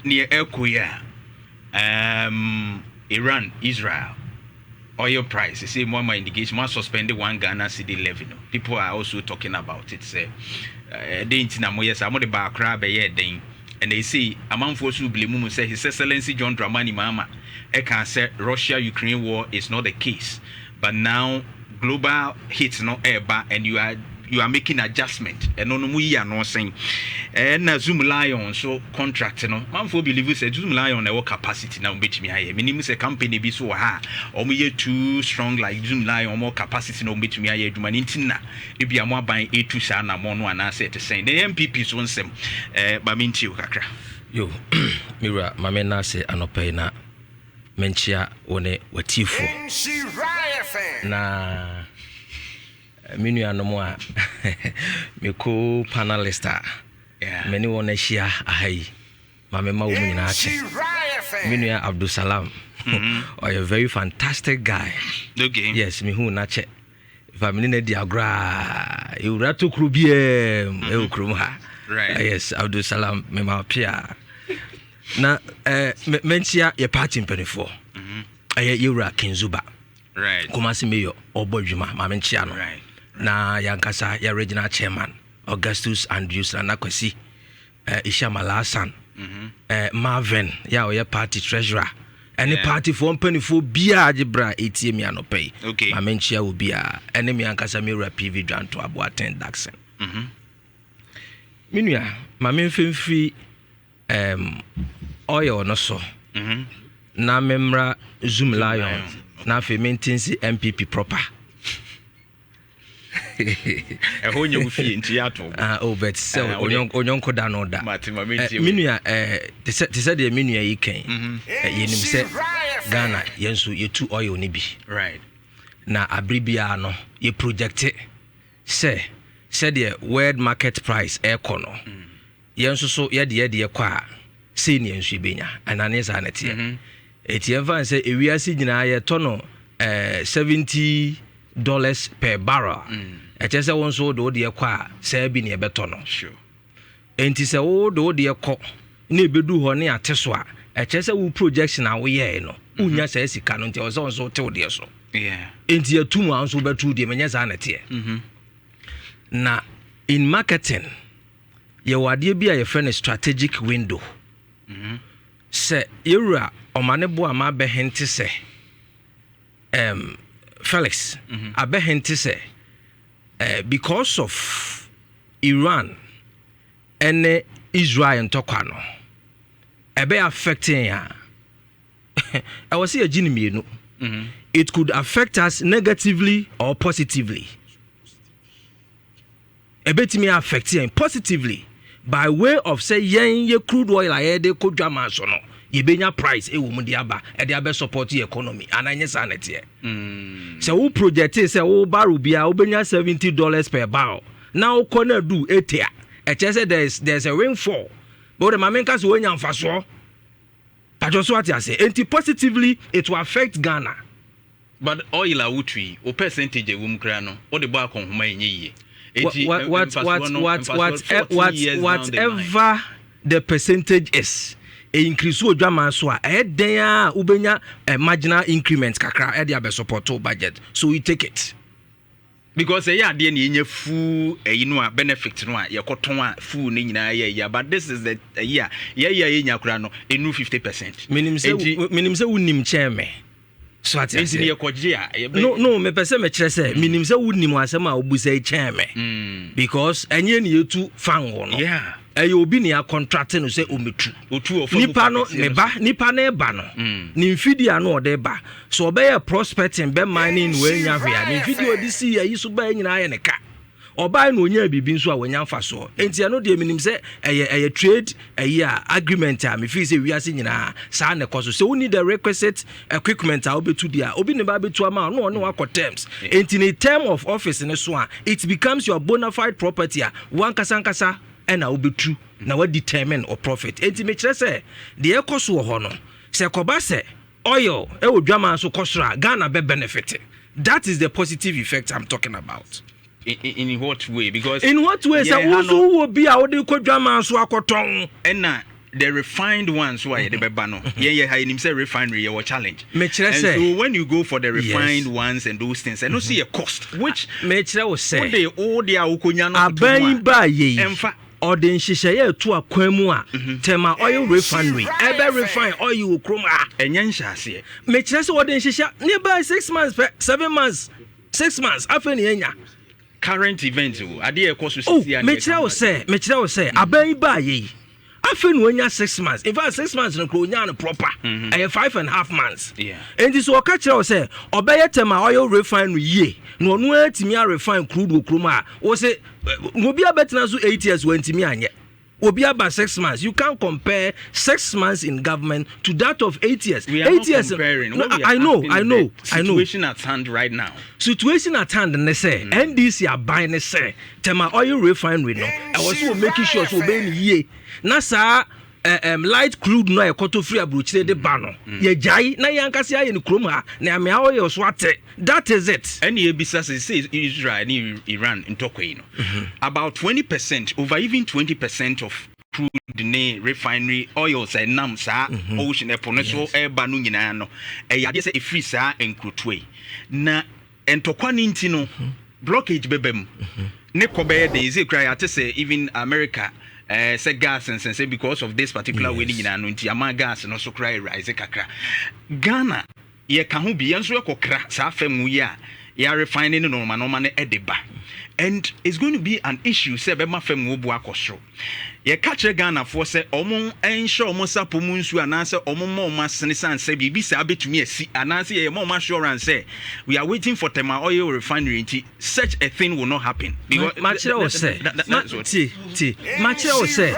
Neɛ ɛkɔ yi a, Iran, Israel oil price sɛ mo ama indication, mo suspend 1 Ghana cedi levy no, people are also talking about it sɛ ɛdɛn nti na moyɛ saa, mode baakora bɛyɛ den? Ɛna ɛsei amanfoɔ so blame mu sɛ His Excellency John Dramani Mahama ɛka sɛ Russia Ukraine war is not the case, but now global hit no ɛɛba and you are making adjustment. Ɛno no mu yi ano sɛn? Ɛna Zoomlion nso contract no, manfoɔ believe sɛ Zoomlion na ɛwɔ capacity na wɔbɛtumi ayɛ. Menim sɛ company bi so wɔ ha a wɔyɛ too strong like Zoomlion, wɔn capacity na wɔbɛtumi ayɛ adwuma no, nti na ebi a mo aban etu saa anamɔ no anaasɛ ɛte sɛn? Na NPP so nsɛm ba mentie o kakra. Yo, mewura, ma menna ase anɔpa yi na menkyea wo ne watiefoɔ na me nuanom a meko panelist a me ne wɔn ahyia aha yi, ma mema wɔ mu nyinaa kye. Me nua Abdulsalam, ɔyɛ very fantastic guy. Yes, mehu n'akyɛ fa mene no adi agorɔ a ɛwura tokuro biaa mu ɛwɔ kurom ha. Yes, Abdulsalam, mema pia na menkyia yɛ party mpanimfoɔ, ɛyɛ yɛwura Kenzuba, Kumasi mayor, ɔbɔ adwuma, ma menkyia no. Na yɛankasa yɛ regional chairman Augustus Andrews, Nana Kwasi, Isham Alhassan, Marvin yɛ a ɔyɛ party treasurer, ɛne partyfoɔ mpanimfoɔ biaa agye berɛ a ɛtie mi anɔpa yi. Ma menkyia wɔ biaa, ɛne me ankasa mewura PV Dwanto Aboaten Daxon. Me nua, ma memfɛmfiri oil no so na memmra Zoomlion Lion. Na afei mente nsi NPP proper. Ɛhɔ nyɛ wo fie nti yɛ ato. Ah, oh, but sɛ Ah, wode- onyɔnko da no da. Mate, ma Eh, mentie. Me nua, te sɛ deɛ me nua yi kɛn, yɛnim sɛ Ghana yɛn nso yɛtu oil no bi na abere biara no yɛ project sɛ sɛdeɛ world market price ɛrekɔ no, yɛn nso so yɛde kɔ a, sei ne yɛn nso yɛbɛnya anaa ne saa na teɛ. Ɛti yɛmfa no sɛ ewiase nyinaa yɛtɔ no $70 per barrel, ɛkyɛ sɛ wo nso wode wodeɛ kɔ a, saa bi ne yɛbɛtɔ no. Enti sɛ wode wodeɛ kɔ na ɛbɛdu hɔ ne ate so a, ɛkyerɛ sɛ wo projection a woyɛɛ no, wonya saa sika no, nti ɛwɔ sɛ wo nso wote wo deɛ so. Enti atu mu a, nso wobɛto deɛ menyɛ saa na ɛteɛ. Na in marketing yɛwɔ adeɛ bi a yɛfrɛ no strategic window. Sɛ yɛwura ɔma bo a ma abɛhente sɛ Felix abɛhente sɛ because of Iran ɛne Israel ntɔkwa no ɛbɛyɛ affecting a, ɛwɔ sɛ yɛgye no mmienu. It could affect us negatively or positively. Ɛbɛtumi affect yɛn positively by way of sɛ yɛn yɛ crude oil a yɛde kɔ dwama so no, yɛbɛnya price ɛwɔ mu de aba, ɛde abɛ support yɛ economy anaa nyɛ saa na ɛteɛ? Sɛ wo project sɛ wo barrel biara wobɛnya $70 per barrel na wokɔ no adu 80 a, ɛkyerɛ sɛ there is a windfall, but wode ma menka sɛ woanya mfasoɔ patwɛ so, ate ase? Enti positively it will affect Ghana. But oil a wotu yi, wo percentage a ɛwɔ mu koraa no, wode bɔ akɔnhoma ɛnyɛ yie. Enti, what, whatever the percentage is, e increase wɔ dwama so a, ɛyɛ den a wobɛnya a marginal increment kakra ɛde abɛ support wo budget, so you take it. Because ɛyɛ adeɛ na yɛnya full ɛyi no a, benefit no a yɛkɔtɔn a, full ne nyinaa yɛ yɛ, but this is the ɛyi a yɛyɛ a yɛnya koraa no ɛnu 50%. Menim sɛ wonim kyɛn me so, ate nti ase? Ne yɛkɔgye a yɛbɛ No, mepɛ sɛ mekyerɛ sɛ menim sɛ wonim asɛm a wobusa yi kyɛn me because ɛnyɛ ne yɛtu fango no. Ɛyɛ obi ne akɔntrate no sɛ ɔmɛtu. Otu wɔ fam. Nipa no kɛseɛ ne no. Ba nipa ne ba no ne mfidie a no ɔde ba so, ɔbɛyɛ prospecting bɛ mining no, wanya hwee a ne mfidie a ɔde si ayi so bɛyɛ nyinaa yɛ ne ka. Ɔbaa na onya biribi nso a wanya mfasoɔ. Nti ɛno deɛ menim sɛ ɛyɛ trade ɛyi a agreement a mefiri sɛ wiase nyinaa saa na ɛkɔ so sɛ woni the requisite equipment a wobɛtu deɛ a obi ne ba bɛtu ama wo na ɔne wakɔ terms. Nti ne term of office ne so a, it becomes your bona fide property a wankasa nkasa ɛna wobɛtu na wadetermine o profit. Nti mekyerɛ sɛ deɛ ɛkɔ so wɔ hɔ no, sɛ kɔba sɛ oil ɛwɔ dwama so kɔ soro a, Ghana bɛ benefit. That is the positive effect I'm talking about. In what way? Because In what way? Sɛ yɛn wo ha nso no wowɔ bi a wode kɔ dwama so akɔtɔn. Ɛna The refined ones so a yɛde bɛba no, yɛn yɛ ha, yɛnim sɛ refinery yɛwɔ challenge. Mekyerɛ And sɛ so when you go for the refined ones and those things, ɛno so yɛ cost which mekyerɛ wo sɛ wode a wokɔnya no toto aban mu yi a, baa yɛ yi, ɛmfa. Ɔde nhyehyɛeɛ ɛto akwan mu a Tema Oil Refinery ɛbɛ refine oil wɔ kurom ha. Ɛnyɛ nhyɛ aseɛ. Mekyerɛ sɛ wɔde nhyehyɛ ne baa 6 months pɛ, 7 months, 6 months, afei ne yɛnya Current event o, adeɛ ɛkɔ so oh sisi a ne Mekyerɛ wo sɛ aban yi baa yɛ yi, afei na wanya 6 months. In fact, 6 months no kuro onya no proper, ɛyɛ 5.5 months. Nti so ɔka kyerɛ wo sɛ ɔbɛyɛ Tema Oil Refinery yie na ɔno atumi arefine crude wɔ kurom a, wo se obi abɛtena so 8 years wantumi anyɛ, obi aba 6 months. You can't compare 6 months in government to that of 8 years. We are eight not years comparing. No, What we are I know asking I is know the I know. situation at hand right now. Situation at hand ne sɛ NDC aban ne sɛ Tema Oil Refinery no, ɛwɔ sɛ wɔ make sure sɛ wɔbɛyɛ no yie na saa light crude no a yɛkɔtɔ firi aburokyire de ba no, yɛgyae na yɛn ankasa ayɛ no kurom ha na amea oil so ate. That is it. Ɛne ebisa sɛ Israel ne Iran ntɔkwa yi no, about 20%, over even 20% of crude ne refinery oils a ɛnam saa ocean, ɛpo no so ɛreba no nyinaa no, ɛyɛ adeɛ sɛ ɛfiri saa nkurotoa yi na ntɔkwa no nti no, blockage bɛba mu ne kɔ bɛyɛ den. Sɛ kura yɛate sɛ even America sɛ gas nsɛnsɛ because of this particular way no nyinaa no nti ama gas no so kora rise kakra. Ghana yɛka ho bi, yɛn nso yɛkɔkra saa fam yi a yɛarefine ne nɔɔma nɔɔma no ɛde ba, and it's going to be an issue sɛ ɛbɛma fam wo bu akɔ soro. Yɛka kyerɛ Ghanafoɔ sɛ ɔmo nhyɛ ɔmo sapo mu nsuo anaasɛ ɔmo ma ɔmo asene san sɛ biribi saa bɛtumi asi, anaasɛ yɛyɛ ma ɔmo assurance sɛ we are waiting for Tema Oil Refinery nti such a thing will not happen? Makyerɛ wo sɛ tie, tie, makyerɛ wo sɛ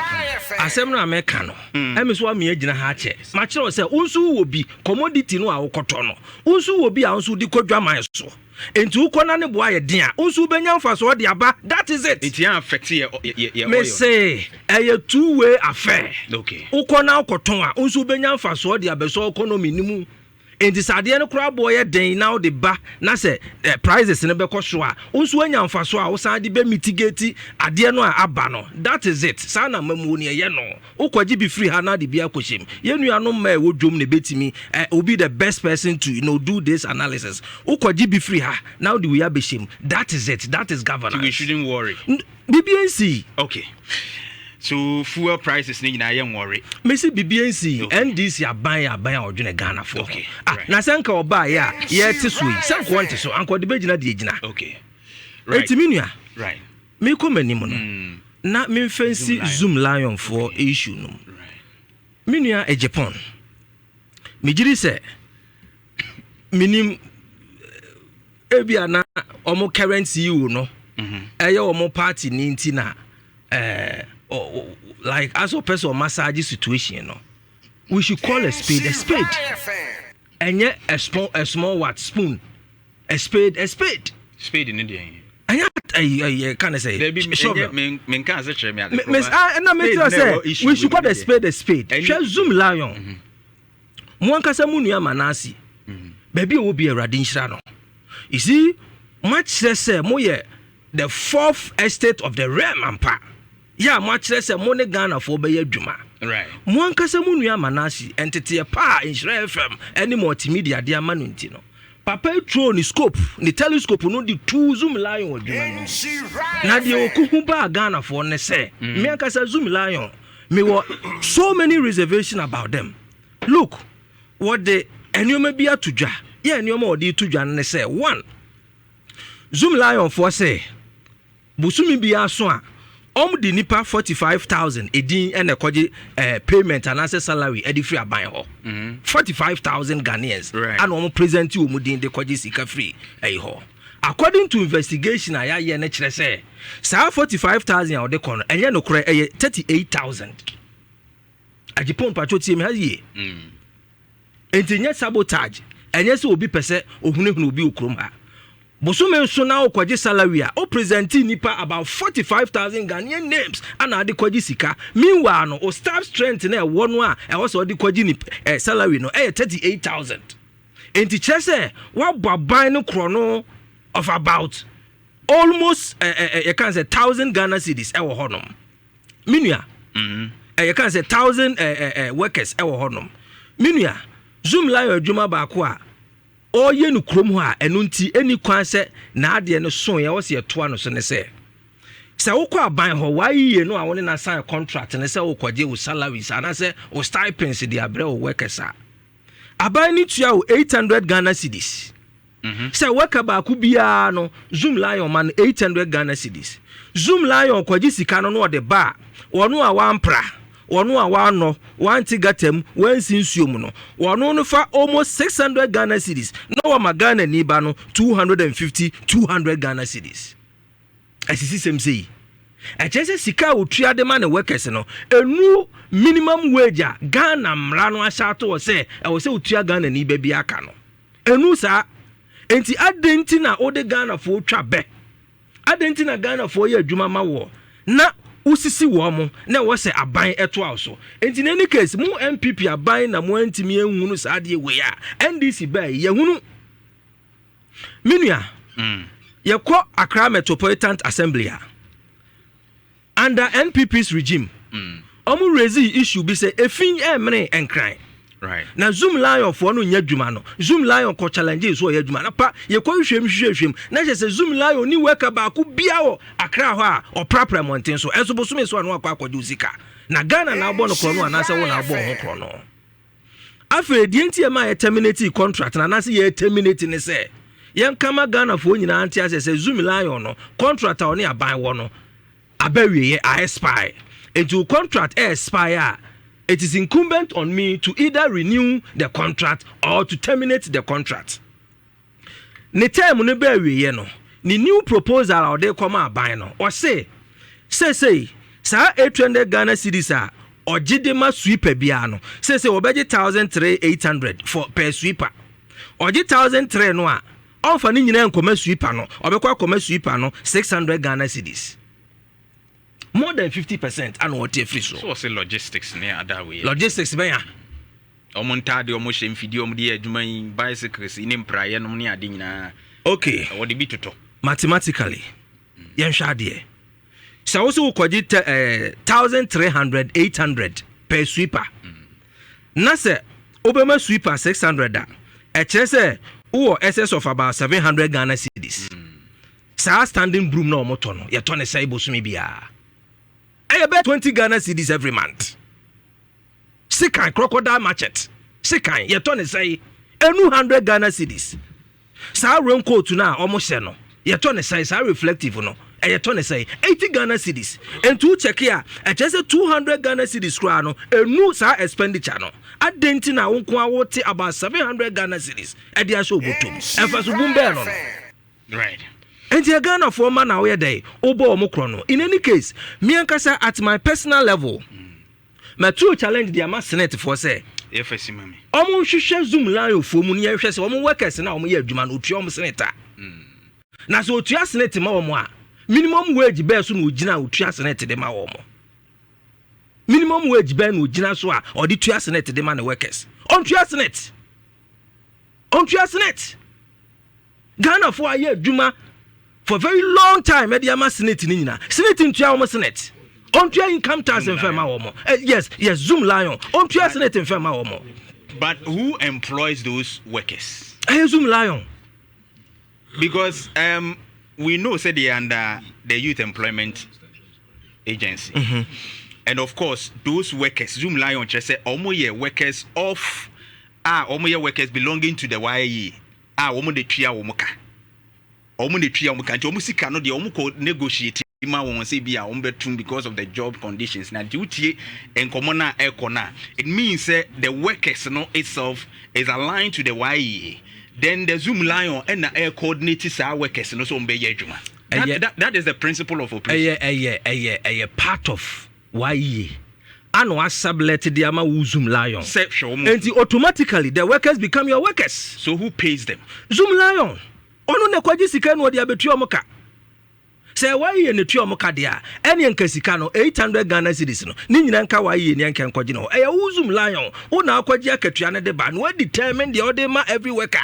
asɛm no a mɛka no, ɛmi so wamea gyina ha akyɛ. Makyerɛ wo sɛ wo nso wɔ bi commodity no a wokɔtɔ no, wo nso wɔ bi a wo nso wode kɔ dwaman so, nti wokɔ na ne boa yɛ den a, wo nso wobɛnya mfasoɔ de aba. That is it. Nti yɛn affect yɛ Me oil. Se ɛyɛ two way affair. Wokɔ na wokɔtɔn a, wo nso wobɛnya mfasoɔ de abɛsɔ economy no mu. Nti sɛ adeɛ no koraa boɔ yɛ den na wode ba na sɛ prices no bɛkɔ so a, wo nso woanya mfasoɔ a wosan de bɛ mitigate adeɛ no a aba no. That is it. Saa na mamuo no ɛyɛ no. Wokɔgye bi firi ha na de bi akɔhyɛ mu. Yɛn nuanom ma ɛwɔ dwom na ɛbɛtumi will be the best person to do this analysis. Wokɔgye bi firi ha na wode wei abɛhyɛ mu. That is it. That is governance. We shouldn't worry. Biribi nsi. Okay, so fuel prices ne nyinaa yɛn worry. Mesi biribi nsi. NDC aban yɛ aban a ɔdwene Ghanafoɔ. Ah, na sɛ nka ɔbaayɛ a yɛte so yi, sɛ nka ɔnte so, anka ɔde bɛgyina deɛ gyina. Eti mi nua, mekɔ m'anim no na memfa nsi Zoomlion foɔ issue no mu. Me nua Agyapong, megyiri sɛ menim ebia na ɔmo current CEO no ɛyɛ ɔmo party ni nti na like as ɔpɛ sɛ ɔmassage situation no. We should call a spade a spade. Ɛnyɛ a small what, spoon. A spade a spade. Spade ne deɛ? Ɛnyɛ ɛyi ɛyi ka ne sɛ Dabi, shovel. Menka ase kyerɛ me ade. Me ah, ɛna me tell sɛ we should call a spade a spade. Hwɛ, Zoomlion, mo ankasa mo nua Manase, baabi a ɛwɔ bi, Awurade nhyira no. You see, moakyerɛ sɛ moyɛ the fourth estate of the realm ampa. Yɛ a moakyerɛ sɛ mo ne Ghanafoɔ bɛyɛ adwuma. Mo ankasa mo nua Manase, nteteɛ pa a Nhyira FM ne multimedia de ama no nti no, papa eturo ne scope ne telescope no de tu Zoomlion adwuma no, na deɛ ɔkuhu baa Ghanafoɔ ne sɛ me ankasa Zoomlion, mewɔ so many reservation about them. Look, wɔde nneɛma bi ato dwa. Yɛ nneɛma a wɔde to dwa no ne sɛ, one, Zoomlion foɔ sɛ bosome biara so a, ɔmo de nipa 45,000 edin ɛna ɛkɔgye payment anaasɛ salary ɛde firi aban hɔ. 45,000 Ghanaians ana ɔmo present wɔn din de kɔgye sika firi ɛyi hɔ. According to investigation a yɛayɛ no, kyerɛ sɛ saa 45,000 a ɔde kɔ no, ɛnyɛ nokorɛ, ɛyɛ 38,000. Agyapong, patro, tie mi ha yie. Nti nyɛ sabotage, ɛnyɛ sɛ obi pɛ sɛ ohunahuna obi wɔ kurom ha. Bosome nso na wokɔgye salary a, o present nipa about 45,000 Ghanaian names ana ade kɔgye sika. Meanwhile no, o staff strength na ɛwɔ no a ɛwɔ sɛ ɔde kɔgye ni salary no ɛyɛ 38,000. Nti kyerɛ sɛ wabɔ aban no korɔ no of about almost yɛka sɛ 1,000 Ghana cedis ɛwɔ hɔnom. Me nua, Yɛka sɛ 1,000 workers ɛwɔ hɔnom. Me nua, Zoomlion adwuma baako a ɔreyɛ no kurom hɔ a ɛno nti ɛni kwan sɛ n'adeɛ no so yɛ wɔsi ɛtoa no so ne sɛ wokɔ aban hɔ wayie no a, wo ne na sign contract ne sɛ wokɔgye wo salaries anaasɛ wo stipends de abrɛ wo workers a, aban no tua wo 800 Ghana cedis. Sɛ worker baako biara no, Zoomlion ma no 800 Ghana cedis. Zoomlion kɔgye sika no na ɔde ba a, wɔno a wampra, wɔno a wanɔ wante gata mu, wansi nsuo mu no, wɔno no fa almost 600 Ghana cedis na wɔma Ghana ni ba no 250, 200 Ghana cedis. Asisi sɛm sɛ yi ɛkyerɛ sɛ sika a otua de ma ne workers no enu minimum wage a Ghana mmara no ahyɛ ato wɔ sɛ ɛwɔ sɛ otua Ghana ni ba bi aka no enu saa. Nti adɛn nti na wode Ghanafoɔ twa bɛ? Adɛn nti na Ghanafoɔ yɛ adwuma ma wɔ na wosisi wɔn mo na ɛwɔ sɛ aban ɛtoa wo so? Nti na any case, mo NPP aban na mo antumi ehunu saa adeɛ wei a NDC bɛɛ yɛhunu. Me nua, yɛkɔ Accra Metropolitan Assembly a, under NPP's regime, ɔmo raise issue bi sɛ efi ɛmene Nkran na Zoomlion foɔ no nyɛ adwuma no. Zoomlion kɔ challenge so ɔyɛ adwuma na pa yɛkɔ hwehwɛm hwehwɛm na kyerɛ sɛ Zoomlion ni worker baako bia wɔ Accra hɔ a ɔprapra mmɔnten so. Ɛnso bosome so a no akɔ akɔgye wo sika na Ghana na abɔ no korɔ no anaasɛ wo na abɔ ho korɔ no. Afei deɛ nti ɛma yɛ terminate contract na anaasɛ yɛ terminate ne sɛ yɛnkama Ghanafoɔ nyinaa nte asɛ sɛ Zoomlion no contract a ɔne aban wɔ no aba wieɛ, a expire. Nti wo contract expire a, it is incumbent on me to either renew the contract or to terminate the contract. Ne term no bɛɛ wieɛ no, ne new proposal a ɔde kɔma aban no, ɔse seesei saa 800 Ghana cedis a ɔgye de ma sweeper biara no, seesei wɔbɛgye 1,300 800 for per sweeper. Ɔgye 1,300 no a, ɔmfa ne nyinaa nkɔma sweeper no, ɔbɛkɔ akɔma sweeper no 600 Ghana cedis, more than 50% ana ɔte afiri so. So ɔsɛ logistics ne ada wei. Logistics bɛnya. Ɔmo ntaade ɔmo hyɛ, mfidie ɔmo de yɛ adwuma yi, bicycles ne mpraeɛ nom ne ade nyinaa. Wɔde bi totɔ. Mathematically, yɛnhwɛ adeɛ. Sɛ wo sɛ wokɔgye 1,300 800 per sweeper na sɛ wobɛma sweeper 600 a, ɛkyerɛ sɛ wowɔ excess of about 700 Ghana cedis. Saa standing broom na ɔmotɔ no, yɛtɔ ne sɛ bosome biara ɛyɛ bɛ 20 Ghana cedis every month. Sekan, crocodile machete, sekan yɛtɔ ne sɛ ɛnu 100 Ghana cedis. Saa raincoat no a ɔmo hyɛ no, yɛtɔ ne sɛn? Saa reflective no, ɛyɛ tɔ ne sɛn? 80 Ghana cedis. Nti wo check a, ɛkyerɛ sɛ 200 Ghana cedis koraa no ɛnu saa expenditure no. Adɛn nti na wo nko a wote about 700 Ghana cedis ɛde ahyɛ obotom? Ɛmfa so bum bɛɛ no. Nti Ghanafoɔ ma na woyɛ dɛn wobɔ ɔmo korɔ no? In any case, me ankasa at my personal level, mɛturo challenge de ama SSNIT foɔ sɛ Yɛfɛ si ma me. Ɔmo nhwehwɛ Zoomlion foɔ mu ne yɛnhwɛ sɛ ɔmo workers na ɔmo yɛ adwuma no, otua ɔmo SSNIT a, na sɛ otua SSNIT ma wɔn a, minimum wage bɛɛ so na ogyina a otua SSNIT de ma wɔn? Minimum wage bɛɛ na ogyina so a ɔde tua SSNIT de ma ne workers? Ɔntua SSNIT, ɔntua SSNIT. Ghanafoɔ ayɛ adwuma for very long time ɛde ama SSNIT ne nyinaa, SSNIT ntua wɔn SSNIT, ɔntua income tax nfɛ ma wɔn. Yes, Zoomlion ɔntua SSNIT nfɛ ma wɔn. But who employs those workers? Ɛyɛ Zoomlion. Because we know say they are under the Youth Employment Agency. And of course, those workers, Zoomlion kyerɛ sɛ ɔmo yɛ workers of a ɔmo yɛ workers belonging to the YEA a ɔmo de tua wɔn ka. Ɔmo de tua wɔn ka nti ɔmo sika no deɛ, ɔmo kɔ negotiate ma wɔn sɛ bi a wɔn bɛtum because of the job conditions. Na nti wotie nkɔmɔ no a ɛkɔ no a, it means sɛ the workers no itself is aligned to the YEA, then the Zoomlion ɛna ɛyɛ coordinate saa workers no so wɔn bɛyɛ adwuma. That is the principle of operation. Ɛyɛ part of YEA ana wasublet de ama wo Zoomlion. Sɛ hwɛ wɔn. Nti automatically the workers become your workers. So who pays them? Zoomlion. Ɔno na ɛkɔgye sika no, ɔde abɛtua ɔmo ka. Sɛ wayɛ ne tua ɔmo ka deɛ a, ɛne nka sika no 800 Ghana cedis no ne nyinaa nka wayɛ ne nka nkɔgye no hɔ. Ɛyɛ wo Zoomlion wo na akɔgye akatua no de ba na wadetermine deɛ ɔde ma every worker.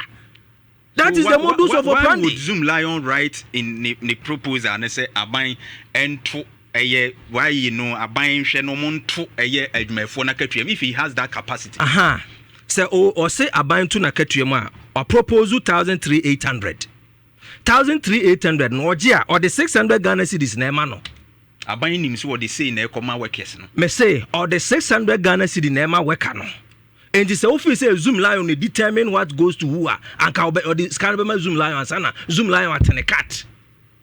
That is the modus of Why operandi. Would Zoomlion write in ne proposal ne sɛ aban ɛnto Ɛyɛ wayi no, aban hwɛ no, ɔmo nto ɛyɛ adwumayɛfoɔ n'akatua mu if he has that capacity. Aha, sɛ ɔse aban to n'akatua mu a, ɔpropose 1,300 800, 1,300 800 no, ɔgye a, ɔde 600 Ghana cedis na ɛma no. Aban nim sɛ wɔde sei na ɛkɔma workers no. Me se ɔde 600 Ghana cedi na ɛma worker no. Nti sɛ wofiri sɛ Zoomlion na determine what goes to who a, anka ɔde sika no bɛma Zoomlion ansa na Zoomlion atene cut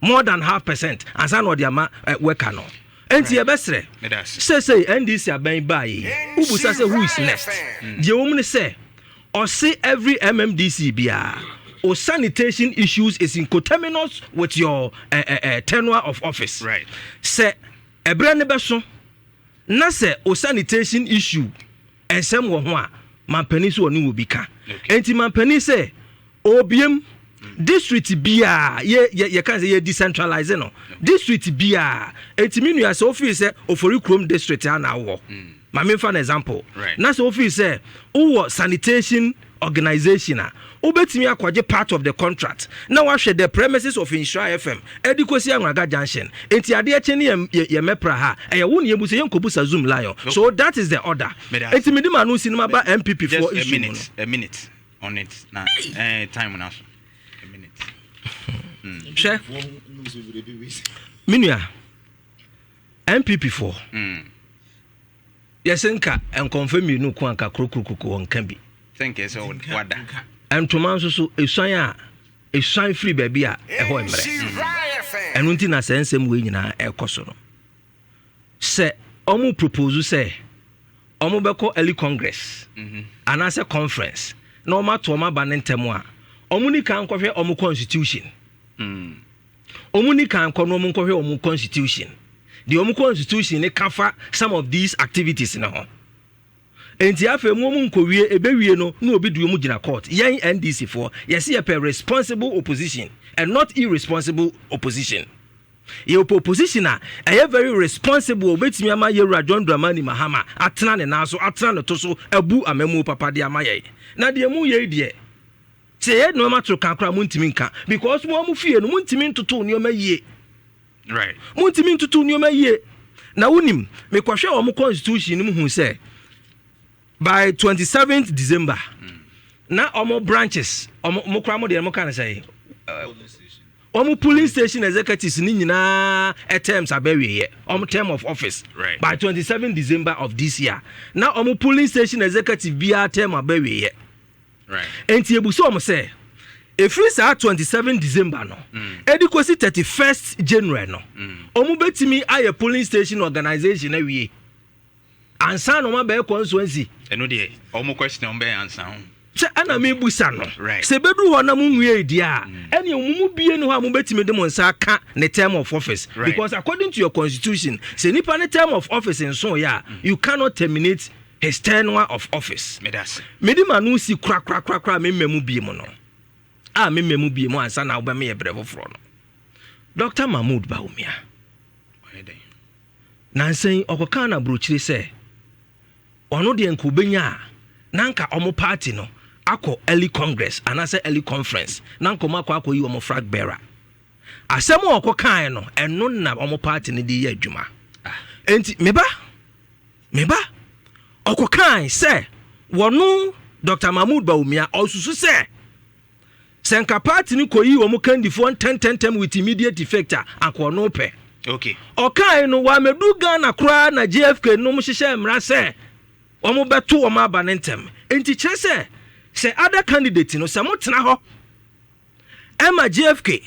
more than half percent ansa na ɔde ama worker no. Nti yɛbɛsrɛ sɛsei NDC aban baa yi, wobusa sɛ who is next, deɛ wɔ mu ne sɛ ɔse every MMDC biara o, sanitation issues is in coterminous with your tenure of office. Sɛ ɛberɛ ne bɛso na sɛ o sanitation issue ɛnsɛm wɔ ho a, mampanin so ɔne wɔ bi ka. Enti mampanin sɛ obiem district biaa, yɛ yɛ yɛka sɛ yɛ decentralize no, district biaa. Enti mi nua, sɛ ofiri sɛ Ofori Kurom district a na awɔ, ma memfa no example, na sɛ ofiri sɛ wowɔ sanitation organization a, wobɛtumi akɔgye part of the contract na wahwɛ the premises of Nhyira FM ɛde kɔsi Anwraga Junction. Enti adeɛ kye ne yɛ mɛpra ha, ɛyɛ wo ne yɛbu sɛ yɛnkɔbusa Zoomlion. So that is the order. Enti mede ma no si no maba NPP foɔ issue mu no. A minute on it na time na so a minute. Hwɛ, me nua, NPP foɔ, yɛsɛ nka nkɔmfɛ mmienu ko anka kurokurokoko wɔ nka bi. Sɛ wada. Ntoma nso so esuan a esuan firi baabi a ɛhɔ mmerɛ. Ɛno nti na sɛ nsɛm wei nyinaa ɛrekɔ so no, sɛ ɔmo propose sɛ ɔmo bɛkɔ early congress anaasɛ conference na ɔmo ato ɔmo aba ne ntɛm a, ɔmo ni kan kɔhwɛ ɔmo constitution. Ɔmo ni kan kɔ na ɔmo nkɔhwɛ ɔmo constitution deɛ, ɔmo constitution ne kafa some of these activities ne ho. Nti afei mu ɔmo nkɔwie, ebewie no na obi di ɔmo gyina court. Yɛn NDC foɔ, yɛsi yɛpɛ responsible opposition and not irresponsible opposition. Yɛpɛ opposition a ɛyɛ very responsible, obetumi ama yɛwura John Dramani Mahama atena ne nan so, atena ne to so, abu amamuo papa de ama yɛn. Na deɛ mu yɛ deɛ, sɛ yɛ nneɛma to kan koraa, mo ntumi nka because mo amu fie no, mo ntumi ntoto nneɛma yie. Mo ntumi ntoto nneɛma yie. Na wonim, mekɔhwɛ wɔn constitution no mu hu sɛ by 27th December na ɔmo branches, ɔmo mo kora mo deɛ mo ka no sɛ ɔmo polling station executives ni nyinaa terms abɛwieɛ, ɔmo term of office, by 27 December of this year na ɔmo polling station executive biara term abɛwieɛ. Nti ebusa ɔmo sɛ efiri saa 27 December no ɛde kɔsi 31st January no, ɔmo bɛtumi ayɛ polling station organisation awie ansa na ɔmo abɛyɛ constituency? Ɛno deɛ, ɔmo question, ɔmo bɛyɛ ansa ho. Sɛ ɛna mebusa no sɛ bɛduru hɔ na monwie di a, ɛne mo mu bie no hɔ a mobɛtumi de mo nsa aka ne term of office, because according to your constitution, sɛ nipa ne term of office nso yɛ a, you cannot terminate his tenure of office. Mede ma no si korakorakorakora. Memma mu bie mu no a, memma mu bie mu ansa na wobɛmeyɛ berɛ foforɔ no, Dr Mahmood Bawumia, nansɛn ɔkɔkaa no aburokyire sɛ ɔno deɛ nka obɛnya a, na nka ɔmo party no akɔ early congress anaasɛ early conference na nka ɔmo akɔyi ɔmo flag bearer. Asɛm a ɔkɔ kae no, ɛno na ɔmo party no de yɛ adwuma. Enti meba ɔkɔ kae sɛ wɔno Dr Mahmood Bawumia ɔsusu sɛ nka party no kɔyi wɔn kandifoɔ ntɛntɛntɛm with immediate effect a, anka ɔno pɛ. Ɔkae no, wamɛdu Ghana koraa na JFK nom hyehyɛ mmara sɛ wɔn bɛto wɔn aba ne ntɛm. Nti kyerɛ sɛ other candidate no, sɛ motena hɔ ɛma JFK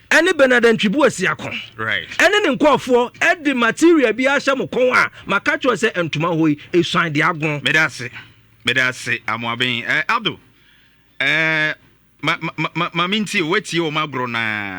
ɛne Bernard Antwi Boasiako ɛne ne nkɔɔfoɔ ɛde material bi ahyɛ mo kɔn a, maka kyerɛ sɛ ntoma hɔ yi esuan de ago. Meda ase, meda ase, Amoaben Abdul. Ma ma ma ma mintie, watie wɔn agorɔ naa.